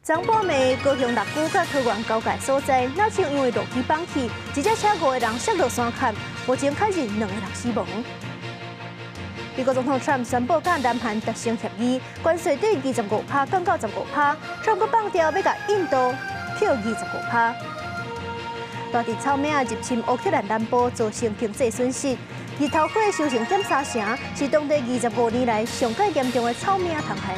昨晡暝高雄六龜佮桃園交界所在，若像因為路基崩去，一隻車五個人摔落山崁，目前確認兩個人死亡。美國總統川普宣布佮南韓達成協議，關稅對25趴降到15趴，川普閣放調欲共印度扣25趴。大直草莓仔入侵烏克蘭南部，造成經濟損失。日頭火燒成點沙城，是當地25年來上蓋嚴重的草莓仔蟲害。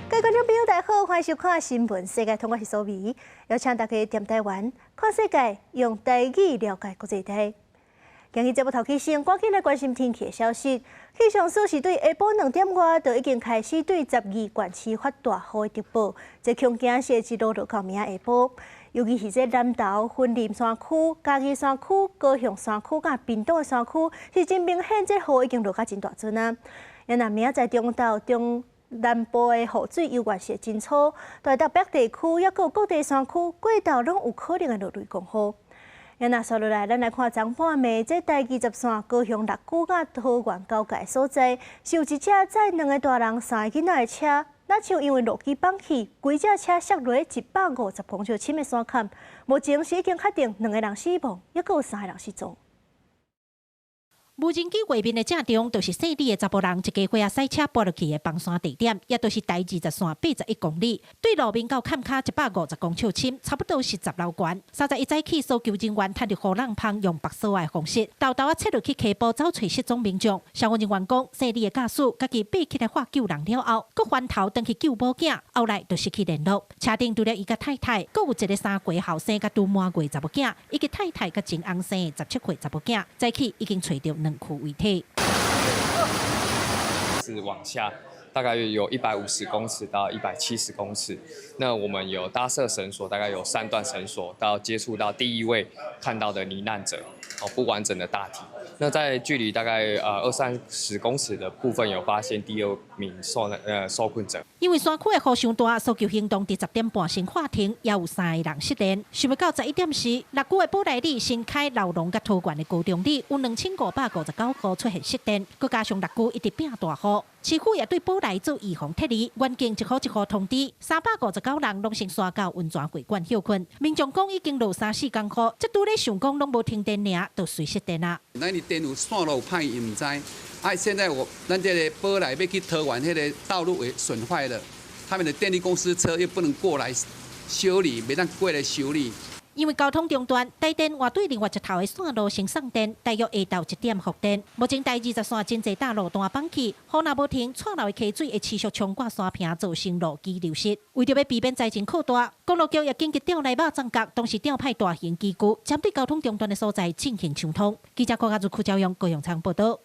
各位觀眾朋友，大家好，歡迎收看《新聞世界通》，我是蘇美，邀請大家踮台灣看世界，用台語了解國際大。今日節目頭起先，趕緊來關心天氣的消息。氣象署是對下晡2點外就已經開始對十二縣市發大雨的特報，這恐驚是一路落到明仔下晡。尤其是這南投、雲林山區、嘉義山區、高雄山區佮屏東的山區，是真明顯，這雨已經落甲真大陣啊。若明仔載中晝中南部的雨水猶原是真粗，大台北地區抑閣有各地山區過晝攏有可能會落雷公雨。若紲落來，咱來看昨半暝這台二十線高雄六龜佮桃園交界所在，是有一隻載兩个大人、三个囡仔的車，若像因為路基崩去，規隻車摔落150公尺深的山崁，目前是已經確定兩個人死亡，抑閣有三個人失蹤。無人機畫面的正中，就是姓李的查埔人一家伙仔駛車跋落去的崩山地點，也就是台二十線81公里，對路面到崁跤150公尺深，差不多是10樓懸。31早起，搜救人員趁著雨籠芳用縛索的方式，沓沓仔切落去溪埔走揣失蹤民眾。消防人員講，姓李的駕駛家己爬起來喝救人了後，閣翻頭轉去救某囝，後來就失去聯絡。車頂除了伊佮太太，閣有一个3歲後生佮拄滿月查某囝，以及太太佮前翁生的17歲查某囝。早起已經揣著兩具遺體。是往下，大概有150公尺到170公尺。那我們有搭設繩索，大概有三段繩索，到接觸到第一位看到的罹難者，哦，不完整的大體。那在距離大概二三十公尺的部分，有發現第二名受困者。因為山區的雨傷大，搜救行動佇10點半先喊停，也有三个人失聯。想欲到11點時，六龜的寶來里、新開、荖濃佮桃園的高中里有2559戶出現失電，閣加上六龜一直變大雨，市府也對寶來做預防撤離，原定一戶一戶通知，359人攏先徙到溫泉會館歇睏。民眾講已經落三四工雨，這拄咧想講攏無停電爾，就隨失電啊。咱的電有線路有歹伊毋知，啊，現在我咱這个寶來欲去桃園彼个道路也損壞了，他們的電力公司車又不能過來修理，袂當過來修理。因為交通中斷，台電換對另外一頭的線路先送電，大約下晝1點復電。目前台二十線真濟大路段崩去，雨若無停，蔡流的溪水會持續沖過山坪，造成路基流失。為著欲避免災情擴大，公路局也緊急調來肉粽角，同時調派大型機具，針對交通中斷的所在進行搶通。記者郭家如、柯昭勇、高雄倉報道。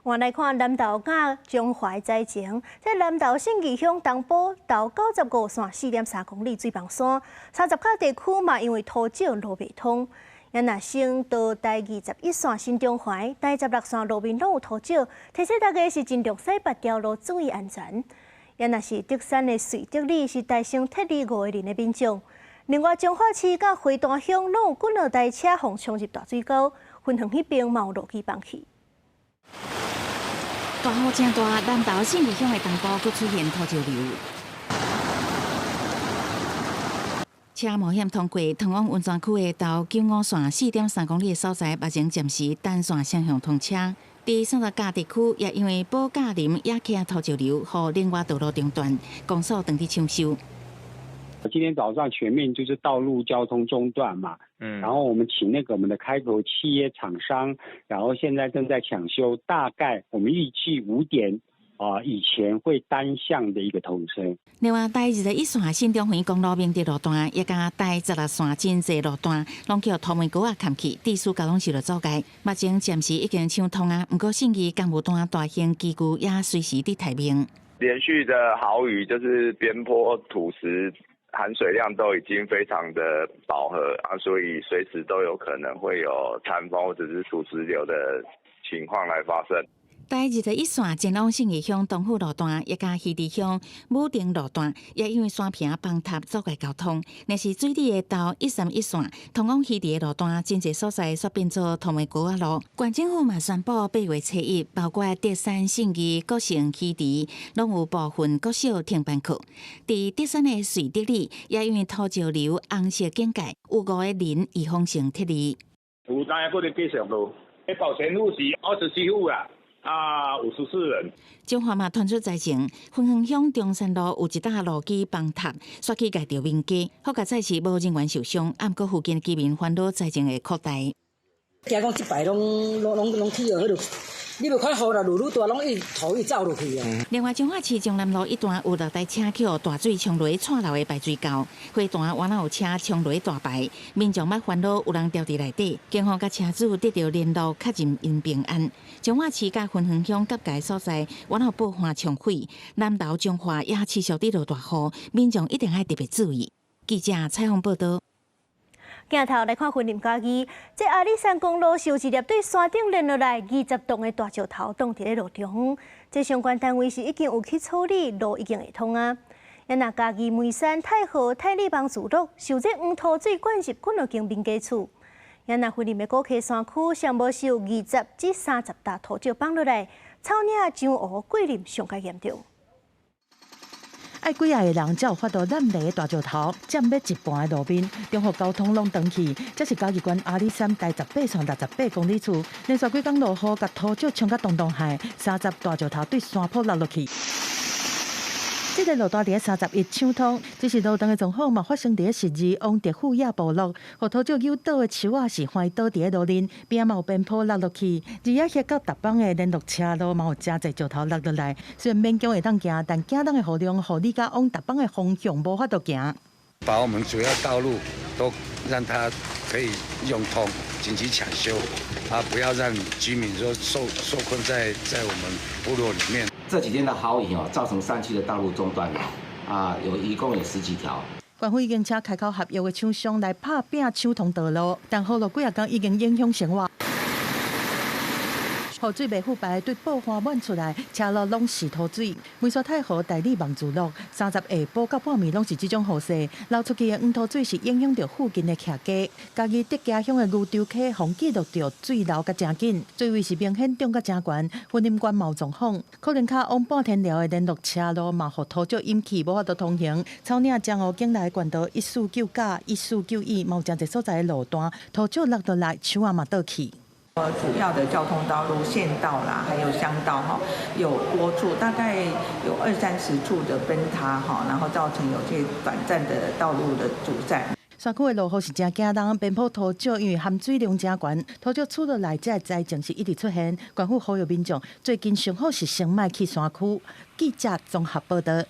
換來看南投佮彰化災情，在南投信義鄉東埔頭95線4.3公里水崩山，30甲地區嘛因為土石路袂通。若省道台21線新中環、台16線路面攏有土石，提醒大家是盡量駛別條路，注意安全。若是竹山的瑞德里是大成撤離五個人的民眾。另外，彰化市佮花壇鄉攏有幾兩台車予沖入大水溝，芬園彼邊嘛有路基崩去。大雨誠大，南投信義鄉的東部閣出現土石流，車冒險通過通往溫泉區的頭95線4.3公里的所在，目前暫時單線雙向通車。佇30甲地區也因為寶甲林也起土石流，予另外道路中斷，公所當佇搶修。今天早上全面就是道路交通中斷嘛，然後我們請那個我們的開口企業廠商，然後現在正在搶修，大概我們預計5點啊以前會單向的一個通車。另外，台21線新中橫公路明德路段，以及台16線真濟路段，攏予土門溝仔崁去，致使交通受到阻礙。目前暫時已經搶通啊，毋過信義工務單大型機具也隨時佇待命。連續的豪雨就是邊坡土石含水量都已經非常的飽和啊，所以隨時都有可能會有塌方或者是土石流的情況來發生。台21線前往信義鄉東富路段，也佮魚池鄉武定路段，也因為山坪崩塌阻礙交通。若是水里的頭131線通往魚池的路段，真濟所在煞變做土眉溝仔路。縣政府嘛宣布8月初1，包括竹山、信義、國成、魚池，攏有部分國小停辦課。佇竹山的瑞德里，也因為土石流紅色警戒，有五個人預防性撤離。有當閣咧繼續落，彼頭前戶是27戶啊。啊，54人。彰化嘛傳出災情，芬園鄉中山路有一棟路基崩塌，煞去蓋著民家，好佳哉是無人員受傷，毋過附近居民煩惱災情會擴大。驚講這擺攏攏攏攏起予彼落，你無看雨啦，落愈大，攏一土一走落去啊。另外，彰化市中南路一段有六台車去予大水沖落去蔡樓的排水溝，花壇原來有車沖落去大排，民眾捌煩惱有人牢佇內底，警方佮車主得著聯絡確認𪜶平安。彰化市佮芬園鄉結界所在，原來有爆發沖毀，南投彰化也持續佇落大雨，民眾一定愛特別注意。記者採訪報導。鏡頭來看雲林嘉義，這阿里山公路是有一粒對山頂連落來20棟的大石頭擋佇咧路中，這相關單位是已經有去處理，路已經會通啊。若嘉義梅山太和泰利邦聚落受這黃土水灌入幾若間民家厝。若雲林的古溪山區上無受20至30擔土石放落來，草嶺、樟湖、桂林上較嚴重。愛幾仔個人才有法度攬犁大石頭，佔欲一半的路面，中予交通攏斷去。這是嘉義縣阿里山台十八線68公里處，連續幾工落雨，共土石沖甲當當海，30大石頭對山坡落落去。這個路段佇咧31搶通，只是路段的狀況嘛發生佇咧十二王德富野部落，予土石扭倒的樹仔是橫倒佇咧路面，邊仔嘛有邊坡落落去，而且遐到達邦的聯絡車路嘛有誠濟石頭落落來，雖然勉強會當行，但驚人的雨量，予你佮往達邦的方向無法度行。把我們主要道路都讓它可以用通，緊急搶修，啊，不要讓居民說受困在我們部落裡面。這幾天的豪雨哦，造成山區的道路中斷了，啊，有一共有十幾條。縣府已經請開口合約的廠商來拍拚搶通道路，但雨落幾仔工已經影響生活。雨水袂腐敗，對爆發滿出來，車路攏是土水。梅山太和大理望聚落，30下晡到半暝攏是這種雨勢，流出去的黃土水是影響著附近的徛家。嘉義竹崎鄉的牛洲溪，予記錄著水流甲誠緊，水位是明顯漲甲誠懸。雲林縣嘛有狀況，可能較往半天寮的聯絡車路嘛，予土石淹去，無法度通行。草嶺彰湖境內縣道149甲149乙，嘛有誠濟所在的路段土石落落來，樹仔嘛倒去。主要的交通道路、縣道啦，還有鄉道哈，有多處，大概有二三十處的崩塌哈，然後造成有些短暫的道路的阻塞。山區的落雨是誠驚人，邊坡土石因為含水量誠懸，土石出落來，這个災情是一直出現。縣府呼籲民眾最近上好是先莫去山區。記者綜合報導。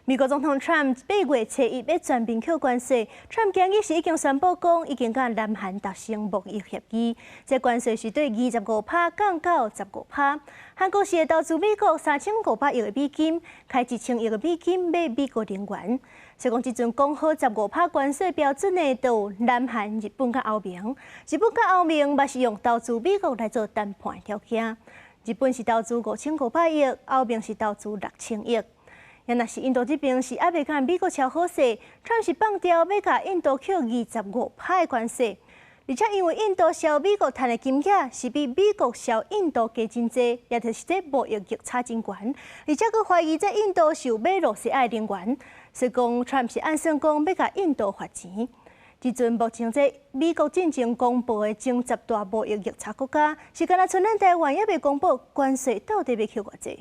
美國總統川普8月初1欲全面扣關稅，川普今日是已經宣布講，已經佮南韓達成貿易協議，這關稅是對25趴降到15趴。韓國是會投資美國3500億的美金，開1000億的美金買美國能源。所以講，這陣講好十五趴關稅標準的，就有南韓、日本佮歐盟。日本佮歐盟嘛是用投資美國來做談判條件。日本是投資5500億，歐盟是投資6000億。若是印度這邊是猶未佮美國撨好勢，川普是放調欲共印度扣25趴的關稅，而且因為印度銷美國趁的金額是比美國銷印度低真濟，也就是這貿易逆差真懸，而且閣懷疑這印度是有買羅西亞的能源，所以講川普是按算講欲共印度罰錢。這陣目前這美國進前公布的前十大貿易逆差國家，是干焦賰咱台灣猶未公布關稅到底欲扣偌濟。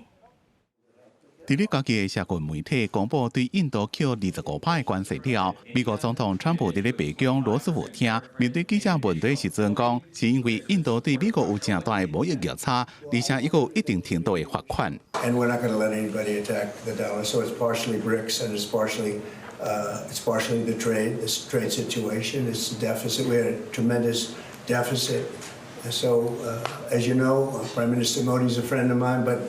佇咧家己的社群媒體公布對印度扣25趴的關稅了，美國總統川普佇咧白宮羅斯福廳面對記者問題時陣講，是因為印度對美國有誠大的貿易逆差，而且猶閣有一定程度的罰款。 And we're not going to let anybody attack the dollar. So it's partially BRICS and it's partially the trade, this trade situation. It's the deficit. We had a tremendous deficit. So, as you know, Prime Minister Modi is a friend of mine, but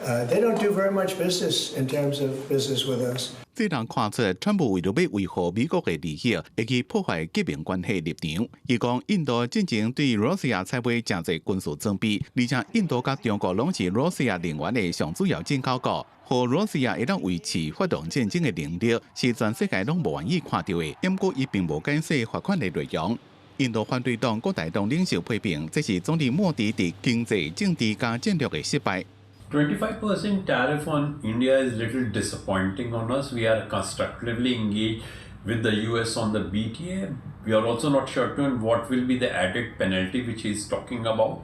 They don't do very much business in terms of business with us. 這人看出，川普為著欲維護美國的利益，會去破壞結盟關係立場。伊講印度進前對羅西亞採買誠濟軍事裝備，而且印度佮中國攏是羅西亞能源的上主要進口國，予羅西亞會當維持發動戰爭的能力，是全世界攏無願意看著的。毋過伊並無解釋罰款的內容。印度反對黨國大黨領袖批評，這是總理莫迪佇經濟、政治佮戰略的失敗。 25% tariff on India is little disappointing on us. We are constructively engaged with the US on the BTA. We are also not certain what will be the added penalty which he is talking about.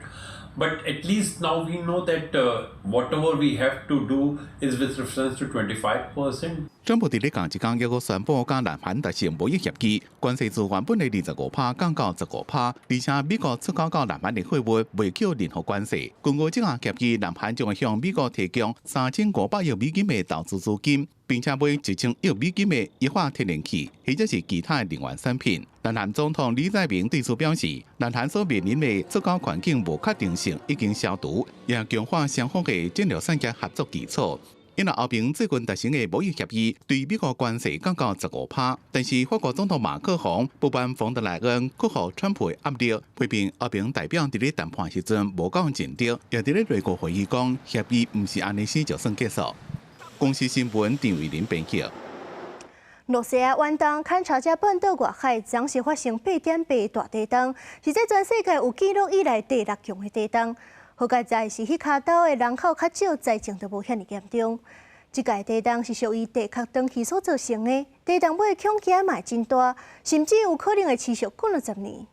But at least now we know that whatever we have to do is with reference to 25%. 川普佇咧仝一工，猶閣宣布佮南韓達成貿易協議，關稅自原本的25趴降到15趴，而且美國出口到南韓的貨物袂扣任何關稅。根據這項協議，南韓將會向美國提供3500億美金的投資資金，並且買1000億美金的液化天然氣，或者是其他的能源產品。南韓總統李在明對此表示，南韓所面臨的出口環境無確定性已經消除，也強化雙方的戰略產業合作基礎。因為歐盟最近達成的貿易協議對美國關稅降到15趴，但是法國總統馬克宏不滿馮德萊恩屈服川普的壓力，批評歐盟代表佇咧談判時陣無夠盡力，也佇咧內閣會議講協議毋是按呢死就算結束。公視新聞陳慧琳編輯。羅西亞遠東坎察加半島外海，昨時發生8.8大地動，是這全世界有記錄以來第六強的地動。好佳哉是彼跤島的人口較少，災情就無遐爾嚴重。這屆地動是屬於地殼斷去所造成的，地動尾恐驚嘛會真大，甚至有可能會持續幾若十年。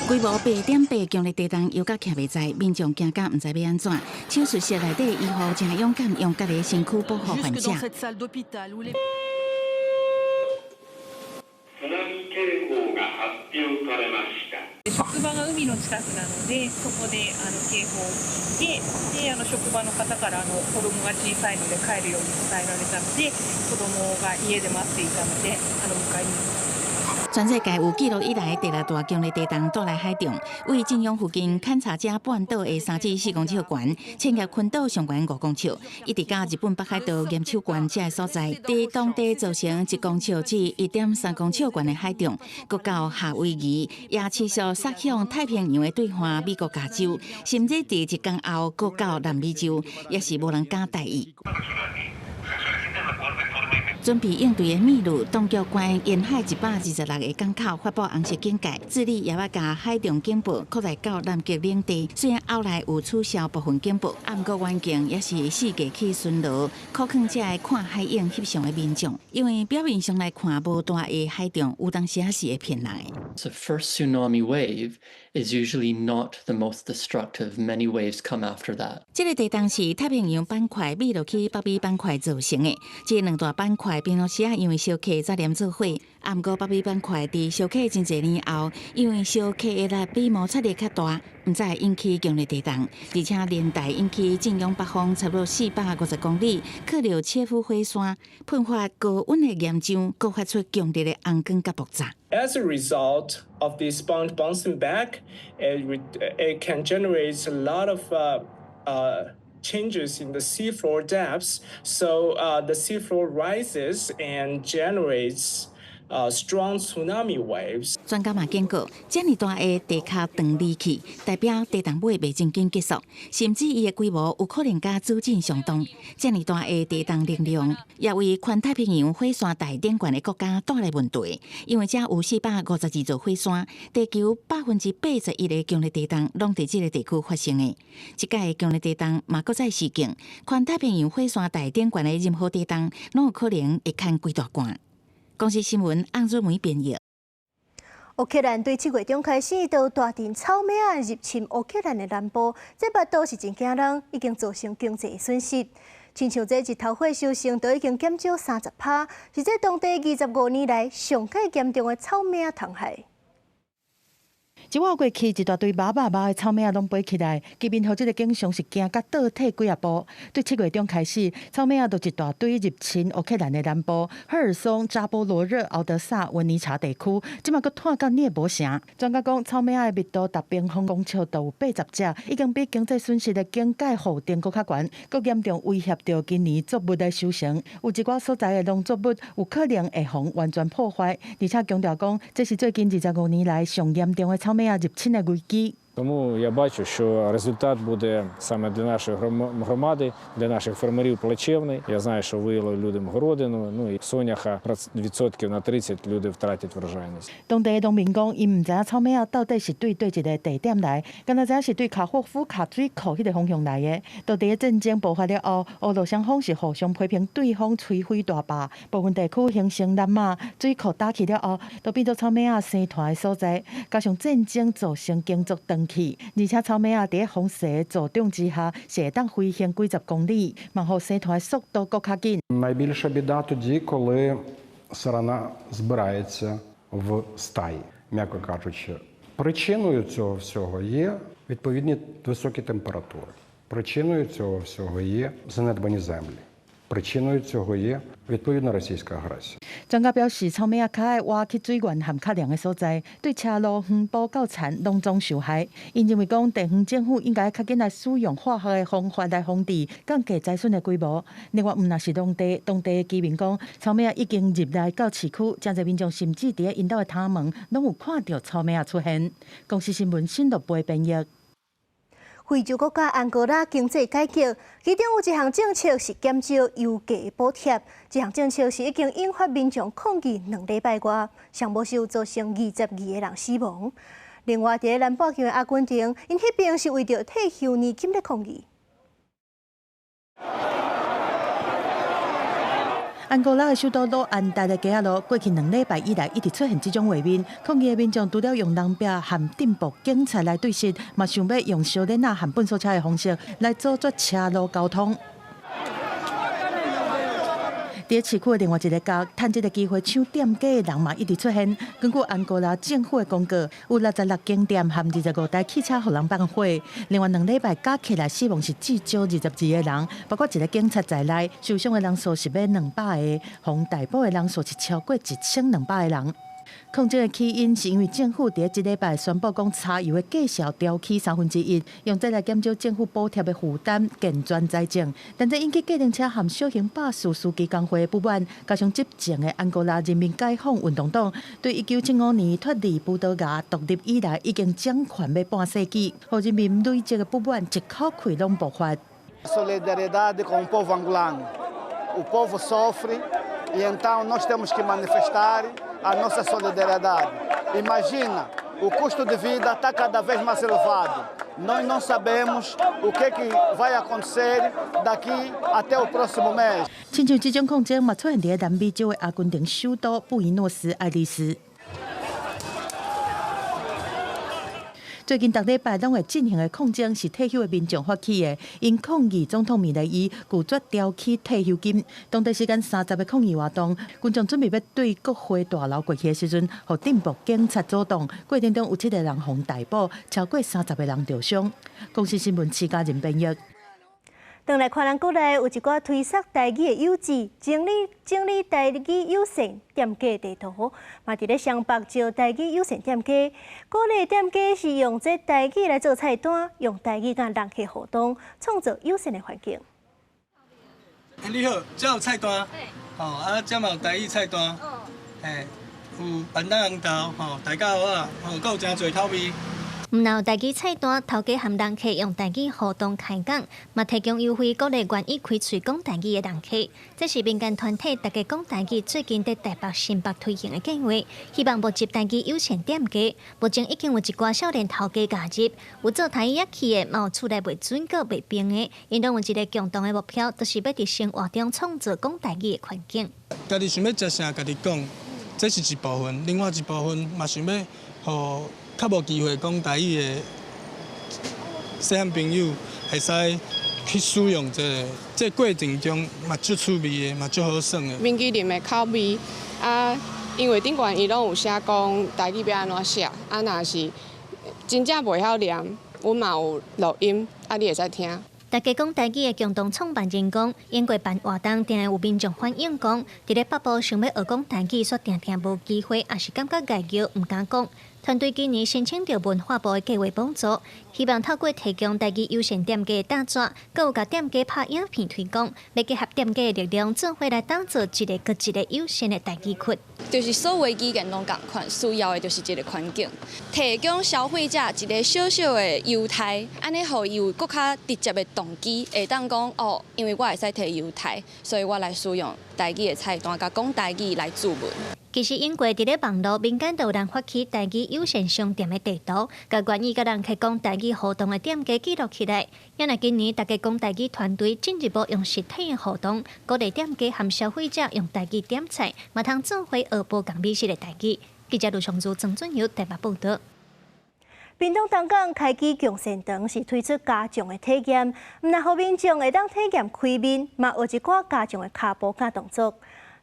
規模8.8強烈地動，搖甲徛袂在，民眾驚甲毋知欲按怎。手術室內底醫護誠勇敢，用家己的身軀保護患者。職場が海の近くなので、そこで警報を聞いて、で職場の方から子供が小さいので帰るように伝えられたので、子供が家で待っていたので、迎えに。全世界有記錄以來第六大強烈地動帶來海動，位震央附近坎察加半島的3至4公尺懸，千葉群島上懸5公尺，一直到日本北海道岩手縣這个所在，佇當地造成1公尺至1.3公尺懸的海漲，閣到夏威夷也持續殺向太平洋的對岸美國加州，甚至佇一工後閣到南美洲，也是無人敢大意。準備應對的秘魯當局關沿海126個港口發布紅色警戒，智利也欲共海漲警報擴大到南極領地。雖然後來有取消部分警報，啊，毋過環境也是四界去巡邏，苦勸這个看海湧翕相的民眾，因為表面上來看無大的海漲，有當時也是會騙人的。 The first tsunami wave is usually not the most destructive. Many waves come after that. 這个地動是太平洋板塊覕落去北美板塊造成的，這兩大板塊平常時啊因為相克才連做伙，啊，毋過北美板塊佇相克真濟年後，因為相克的力比摩擦力較大，毋再引起強烈地動，而且連帶引起震央北方差不多450公里克柳切夫火山噴發高溫的岩漿，閣發出強烈的紅光佮爆炸。 As a result of this sponge bouncing back, it can generate a lot of changes in the seafloor depths. So the seafloor rises and generates strong tsunami waves. 專家嘛警告，遮爾大的地殼斷離去，代表地動尾袂真緊結束，甚至伊的規模有可能佮主震相當。遮爾大的地動能量，也為環太平洋火山帶頂懸的國家帶來問題。因為遮有452座火山，地球81%的強烈地動攏佇這个地區發生的。這擺的強烈地動嘛，閣再示警，環太平洋火山帶頂懸的任何地動，攏有可能會牽規大罐。公視新聞，洪祖梅編譯。烏克蘭對7月中開始，就大陣草莓仔入侵烏克蘭的南部，這幅度是真驚人，已經造成經濟損失。親像這日頭火收成都已經減少30趴，是這當地25年來上蓋嚴重的草莓仔蟲害。一挖過去，一大堆密密麻的草莓仔攏飛起來，居民予這个景象是驚甲倒退幾仔步。對7月中開始，草莓仔就一大堆入侵烏克蘭的南部赫爾松、扎波羅熱、敖德薩、溫尼察地區，這馬閣湠到聶伯城。專家講，草莓仔的密度達平方公尺都有80隻，已經比經濟損失的警戒雨頂閣較懸，閣嚴重威脅著今年作物的收成。有一寡所在的農作物有可能會予完全破壞，而且強調講，這是最近25年來上嚴重的草莓仔入侵的危機。 Тому я бачу, що результат буде саме для нашої громади, для наших фермерів плачевний. Я знаю, що виїло людям городину, ну і соняха відсотків на 30 люди втратять врожайність. 當地的農民講，𪜶毋知影草莓仔到底是對佗一个地點來，敢若知影是對卡霍夫卡水庫彼个方向來的。當地的戰爭爆發了後，烏俄雙方是互相批評對方摧毀大壩，部分地區形成湳仔，水庫打起了後，都變做草莓仔生湠的所在，加上戰爭造成耕作斷去，而且草莓仔佇風勢助長之下，是會當飛行幾十公里，嘛予生湠的速度閣較緊。 Найбільша біда тоді, коли сарана збирається в стаї, м'яко кажучи. Причиною цього всього є відповідні високі температури. Причиною цього всього є занедбані землі. Причиною цього є відповідна російська агресія. 專家表示，草莓仔較愛挖去水源和較涼的所在，對車路、園圃到田攏總受害。𪜶認為講，地方政府應該較緊來使用化學的方法來防治，降低災損的規模。另外，毋但是農地，當地的居民講，草莓仔已經入來到市區，誠濟民眾甚至佇咧𪜶兜的窗門攏有看著草莓仔出現。公視新聞新樂貝編譯。非洲國家安哥拉經濟改革，其中有一項政策是減少油價補貼。這項政策是已經引發民眾抗議2禮拜外，上無是有造成22個人死亡。另外，佇南半球的阿根廷，𪜶彼邊是為著退休年金咧抗議。安哥拉的首都盧安達的街仔路，過去2禮拜以來一直出現這種畫面。抗議的民眾除了用人壁和鎮暴警察來對峙，嘛想欲用燒鏈仔和糞掃車的方式來阻絕車路交通。佇市區的另外一个角，趁這个機會搶店家的人嘛一直出現。根據安哥拉政府的公告，有66間店和25台汽車予人放火。另外2禮拜加起來死亡是至少22個人，包括一个警察在內，受傷的人數是欲200個，予逮捕的人數是超過1200個人。抗爭的起因是因為政府佇這禮拜宣布講，柴油的價數調起1/3，用這來減少政府補貼的負擔，健全財政。但這引起計程車和小型巴士司機工會的不滿，加上執政的安哥拉人民解放運動黨對1975年脫離葡萄牙獨立以來，已經掌權欲半世紀，予人民累積的不滿一口氣攏爆發。 Solidariedade com o povo angolano. O povo sofre e então nós temos que manifestar a nossa solidariedade. Imagina, o custo de vida está cada vez mais elevado. Nós não sabemos o que é que vai acontecer daqui até o próximo mês. 親像這種抗爭嘛出現佇南美洲的阿根廷首都布宜諾斯艾利斯。最近逐禮拜攏會進行的抗爭是退休的民眾發起的，𪜶抗議總統米雷伊拒絕調起退休金。當地時間30日抗議活動，群眾準備欲對國會大樓過去的時陣，予鎮暴警察阻擋，過程中有7個人予逮捕，超過30個人受傷。公視新聞徐家仁編譯。轉來看咱國內有一寡推捒台語的友誌，整理整理台語友善店家地圖，嘛佇咧雙北招台語友善店家，鼓勵店家是用這台語來做菜單，用台語佮人客互動，創造友善的環境。欸，你好，這有菜單，吼，啊，這嘛有台語菜單，嘿，有板豆紅豆，吼，大家好啊，吼，閣有誠濟口味。毋但有台語菜單，頭家和人客用台語互動開講，嘛提供優惠鼓勵願意開喙講台語的人客。這是民間團體大家講台語最近佇台北、新北推行的計劃，希望募集台語友善店家。目前已經有一寡少年頭家加入，有做台語樂器的，嘛有厝內賣水果賣冰的，𪜶攏有一个共同的目標，就是欲佇生活中創造講台語的環境。家己想欲食啥，家己講，這是一部分；另外一部分嘛想欲予較無機會講台語的細漢朋友，會使去使用這个，這個過程中嘛足趣味的，嘛足好耍的。冰淇淋的口味啊，因為頂懸伊攏有寫講台語欲按怎寫，啊若是真正袂曉念，阮嘛有錄音，啊，你會使聽。大家講台語的共同創辦人講，英國辦活動，定會有民眾反映講，佇咧北部想欲學講台語，卻定定無機會，抑是感覺礙潲，毋敢講。團隊今年申請著文化部的計畫補助，希望透過提供台語友善店家的搭紙，閣有共店家拍影片推廣，欲結合店家的力量，做伙來打造一个閣一个友善的台語區。就是所有語言攏仝款，需要的就是一个環境，提供消費者一个小小的優待，按呢予伊有閣較直接的動機，會當講哦，因為我會使提優待，所以我來使用台語的菜單，共講台語來注文。其實，英國佇咧網路民間就有人發起台語友善商店的地圖，共願意佮人客講台語互動的店家記錄起來。也若今年大家講台語團隊進一步用實體的互動，鼓勵店家和消費者用台語點菜，嘛通做伙學無仝美食的台語。記者盧松如、曾俊友台北報導。屏東東港開基共善堂是推出家將的體驗，毋但予民眾會當體驗開麵，嘛學一寡家將的跤步佮動作。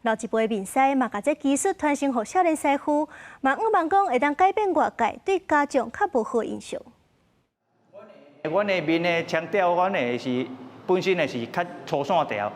老一輩麵師嘛，共這技術傳承予少年師傅，嘛向望講會當改變外界對家將較無好印象。阮的麵的腔調，阮的是本身的是較粗線條。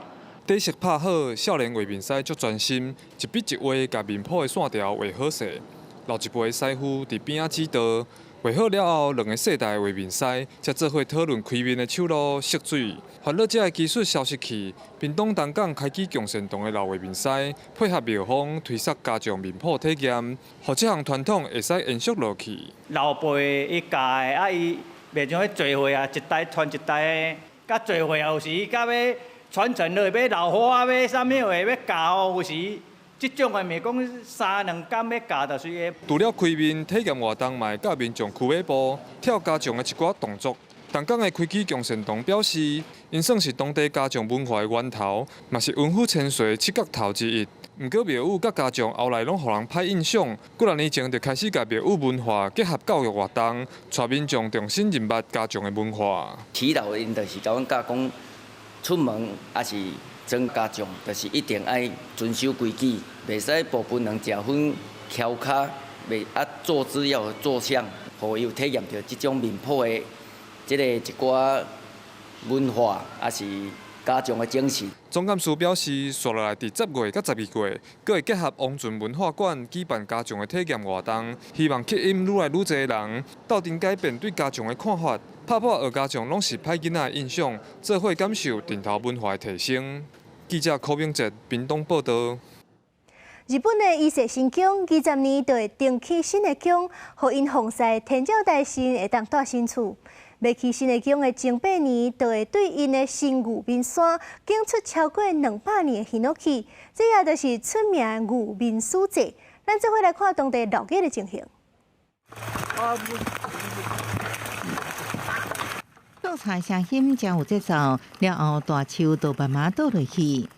底色拍好，少年畫麵師足專心，一筆一畫共麵譜的線條畫好勢。老一輩師傅佇邊仔指導，畫好了後，兩个世代畫麵師才做伙討論開麵的手路、色水。煩惱這个技術消失去，屏東東港開基共善堂的老畫麵師配合廟方推捒家將麵譜體驗，予這項傳統會使延續落去。老輩伊教的，啊伊袂像彼聚會啊，一代傳一代的，佮聚會有時佮欲傳承落去，欲老花欲啥物話欲教，有時。這種的袂講三兩工欲教就隨個。除了開麵體驗活動，嘛會教民眾驅馬步、跳家將的一寡動作。東港的開基共善堂表示，𪜶算是當地家將文化的源頭，嘛是文府千歲七角頭之一。毋過廟宇佮家將後來攏予人歹印象，幾若年前就開始共廟宇文化結合教育活動，帶民眾重新認捌家將的文化。耆老𪜶就是共阮教講，出門抑是裝家將，就是一定愛遵守規矩，袂使步歕兩食薰、蹺跤，袂啊坐姿要有坐相，予伊有體驗著這種麵譜的這个一寡文化，抑是家將的精神。總幹事表示，紲落來佇10月佮12月，閣會結合王船文化館舉辦家將的體驗活動，希望吸引愈來愈濟人鬥陣改變對家將的看法，拍破學家將攏是歹囡仔的印象，做伙感受陣頭文化的提升。記者柯明哲屏東報導。日本的伊勢神宮20年就會重起新的宮，予𪜶奉祀天照大神會當蹛新厝。欲起新的宮的前8年，就會對𪜶的神御面山景出超過200年的ヒノキ，這也就是出名的御面師祭。咱做伙來看當地鬧熱的情形。倒菜聲音誠有節奏，了後大樹就慢慢倒落去。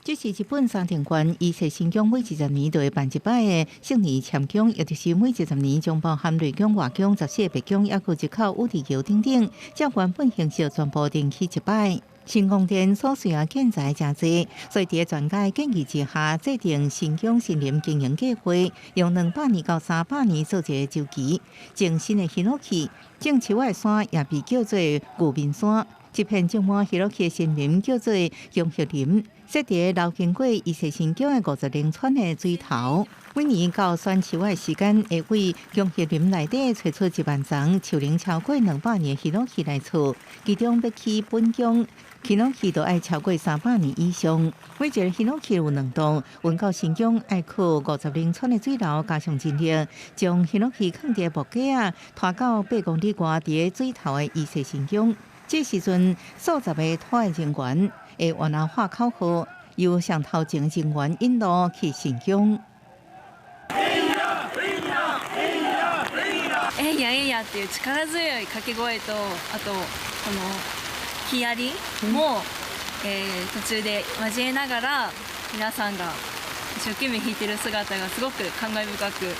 這是日本三重縣伊勢神宮每20年就會辦一擺的聖年簽宮，也就是每20年將包含內宮、外宮、14个別宮，抑閣一口宇治橋等等，照原本形式全部重起一擺。新宮殿所需要建材誠濟，所以佇專家建議之下，制定神宮森林經營計劃，用200年到300年做一个週期。種新的ヒノキ，種樹仔的山也被叫做御面山。這片種滿ヒノキ的森林叫做宮玉林，設佇流經過伊勢神宮的50仝川的水頭。每年到選樹仔的時間，會為宮玉林內底揣出1萬叢樹齡超過200年的ヒノキ來厝，其中欲起本宮ヒノキ就愛超過300年以上。每一个ヒノキ有兩棟，阮到神宮愛靠50仝川的水流加上人力，將ヒノキ囥佇木架仔拖到8公里外佇水頭的伊勢神宮。這時陣，數十个拖的人員會按那喊口號，由上頭前人員引路去神宮。えいやえいやっていう力強い掛け声と、あとこの木遣りも、途中で交えながら皆さんが一生懸命弾いてる姿がすごく感慨深く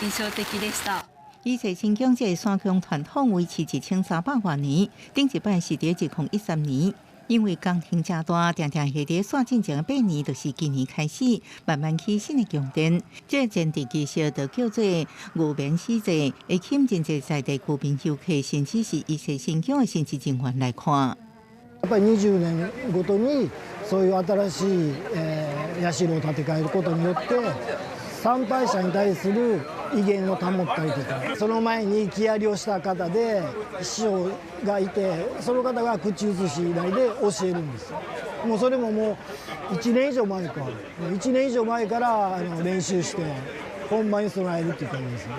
印象的でした。伊勢神宮這个山宮傳統維持1300外年，頂一擺是佇2013年，因為工程誠大，定定係佇煞進前8年，就是今年開始慢慢起新的宮殿。這個前置儀式就叫做御免使節，會吸引真濟在地居民遊客，甚至是伊勢神宮的神職人員來看。やっぱり20年ごとにそういう新しい社を建て替えることによって、参拝者に対する威厳を保ったりとか、その前に木遣りをした方で師匠がいて、その方が口移しなりで教えるんですよ。もうそれももう1年以上前か、1年以上前から練習して本番に備えるっていう感じですね。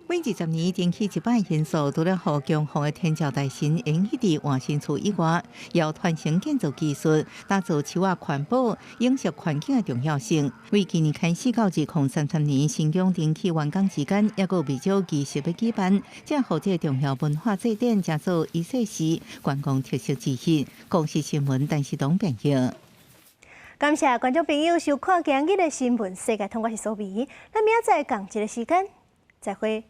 每20年重起一擺因素，除了予供奉的天照大神延去佇換新厝以外，也有傳承建造技術、打造樹仔環保、永續環境的重要性。為今年開始到2033年神宮重起完工之間，猶閣有袂少儀式欲舉辦，才予這个重要文化祭典，成做伊勢市觀光特色之一。公視新聞陳世東編譯。感謝觀眾朋友收看今日的新聞世界通，我是蘇美，咱明仔載仝一个時間，再會。